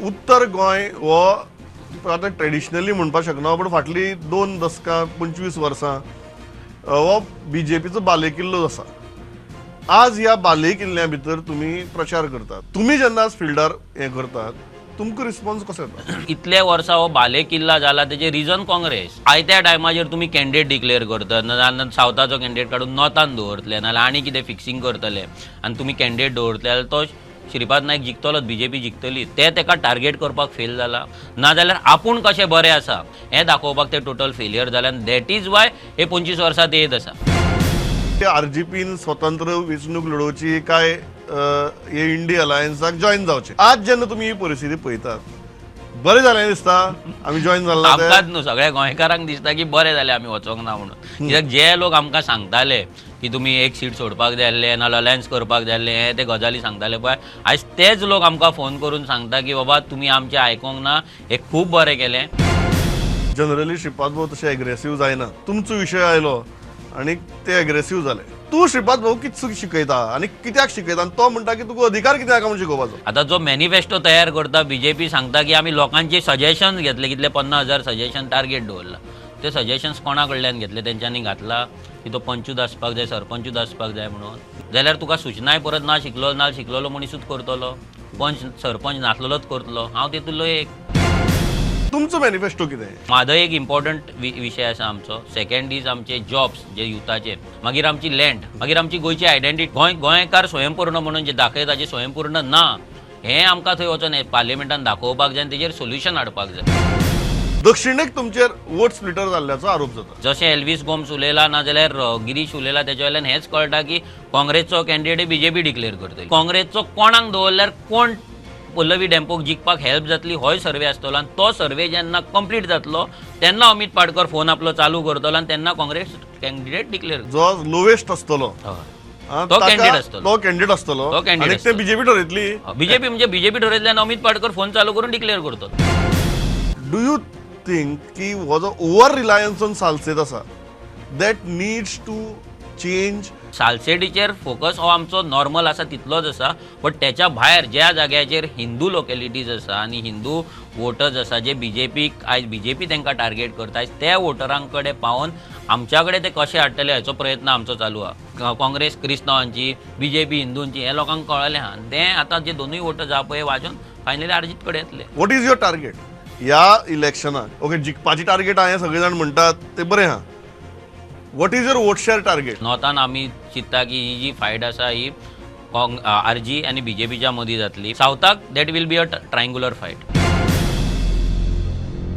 उत्तर गोंय हो आतां ट्रेडिशनली म्हणपाक शकना, पूण फाटलीं 2 दसकां, 25 वर्सां हो बीजेपीचो बालेकिल्लो आसा. आज ह्या बालेकिल्ल्या भितर तुमी प्रचार करतात. तुमी जेन्ना फिल्डार हें करतात, तुमकां रिस्पॉन्स कसो येता? इतले वर्सां हो बाले किल्ला जाला, तेजे रिजन काँग्रेस. आयत्या टायमाचेर तुमी कॅन्डिडेट डिक्लेअर करतात, नाजाल्यार सावथाचो कॅन्डिडेट काडून नॉर्थान दवरतले, नाजाल्यार आनी कितें फिक्सिंग करतले आनी तुमी कॅन्डिडेट दवरतले जाल्यार तो श्रीपाद नायक जिखतलोच, बीजेपी जिखतली. ते तेका टार्गेट करपाक फेल जाला, नाजाल्यार आपूण कशें बरें आसा हें दाखोवपाक ते टोटल फेलियर जाले आनी that is why हे 25 वर्सां ते येत आसा. आरजीपीन स्वतंत्र वेंचणूक लढोवची काय हे इंडी अलायन्साक जॉईन जावचे? आज जेन्ना तुमी ही परिस्थिती पळयतात, बरें जालें दिसता आमी जॉईन जाला ते? आमकांच न्हू, सगळ्या गोंयकारांक दिसता की बरें जालें आमी वचोंक ना म्हणून. कित्याक जे लोक आमकां सांगताले की तुमी एक सीट सोडपाक जाय आसले, नाल्यार अलायन्स करपाक जाय आसले, हे ते गजाली सांगताले पळय, आयज तेच लोक आमकां फोन करून सांगता की बाबा, तुमी आमचें आयकोंक ना, हें खूब बरें केलें. जनरली श्रीपाद भाऊ तशे एग्रेसिव्ह जायना. तुमचो विशय आयलो आनी ते एग्रेसिव्ह जाले. तूं श्रीपाद भाऊ कितें शिकयता आनी कित्याक शिकयता आनी तो म्हणटा की तुका अधिकार कित्याक म्हणून शिकोवपाचो? आतां जो मॅनिफेस्टो तयार करता, बीजेपी सांगता की आमी लोकांचे सजेशन्स घेतले. कितले? 50,000 सजेशन टार्गेट दवरला. ते सजेशन्स कोणा कडल्यान घेतले? तेंच्यांनी घातला की तो पंचूच आसपाक जाय, सरपंचूच आसपाक जाय म्हणून, जाल्यार तुका सुचनाय परत ना शिकलो ना शिकलेलो मनिसूच करतलो, पंच सरपंच नासलेलोच करतलो. हांव तितूंतलो एक. तुमचो मॅनिफेस्टो कितें? म्हादय एक इम्पॉर्टंट विशय आसा आमचो. सेकंड is आमचे जॉब्स जे युथाचे, मागीर आमची लँड, मागीर आमची गोंयची आयडेंटिटी. गोंय गोंयकार स्वयंपूर्ण म्हणून जे दाखयता, जे स्वयंपूर्ण ना, हें आमकां थंय वचोन पार्लिमेंटान दाखोवपाक जाय आनी तेजेर सोल्युशन हाडपाक जाय. दक्षिणेक तुमचेर वोट स्प्लिटर जाल्ल्याचो आरोप जाता. जशें एल्वीस गोम्स उलयला, नाजाल्यार गिरीश उलयला, तेच्या वयल्यान हेंच कळटा की काँग्रेसचो कॅन्डिडेट बीजेपी डिक्लेअर करतली. काँग्रेसचो कोणाक दवरल्यार कोण पल्लवी डेम्पोक जिखपाक हेल्प जातली, होय सर्वे आसतलो आनी तो सर्वे जेन्ना कंप्लीट जातलो तेन्ना अमित पाडकर फोन आपलो चालू करतलो आनी तेन्ना काँग्रेस कॅन्डिडेट डिक्लेअर जो लोवेस्ट आसतलो तो ताका candidate आसतलो. तो कॅन्डिडेट आसतलो. तो candidate आनी ते आसतलो. बीजेपी ठरयतली. बीजेपी म्हणजे बीजेपी ठरयतले आनी अमित पाडकर फोन चालू करून डिक्लेअर करतलो. Do you think की हो जो ओवर रिलायन्स ऑन सालसेत आसा, that needs to change? सालसेटीचेर फोकस हो आमचो नॉर्मल आसा तितलोच आसा, बट त्याच्या भायर ज्या जाग्याचेर हिंदू लोकेलिटीज आसा आनी हिंदू वोटर्स आसा, जे बीजेपीक आयज बीजेपी तांकां टार्गेट करता, आयज त्या वोटरां कडेन पावोन आमच्या कडेन ते कशे हाडटले हाचो प्रयत्न आमचो चालू आहा. काँग्रेस क्रिस्तांवांची, बीजेपी हिंदूंची हें लोकांक कळ्ळें आहा आनी तें आतां जे दोनूय वोटर्स आहा पळय, वाजोवन फायनली आरजीत कडेन येतले. What is your target ह्या इलेक्शनाक? ओके, जिखपाची टार्गेट आहा हें सगळे जाण म्हणटात ते बरें आहा. What is your vote share target? नॉर्थान आमी चिंत्ता की ही जी फायट आसा ही आरजी आनी बीजेपीच्या मदीं जातली. सावथाक that will be a triangular fight.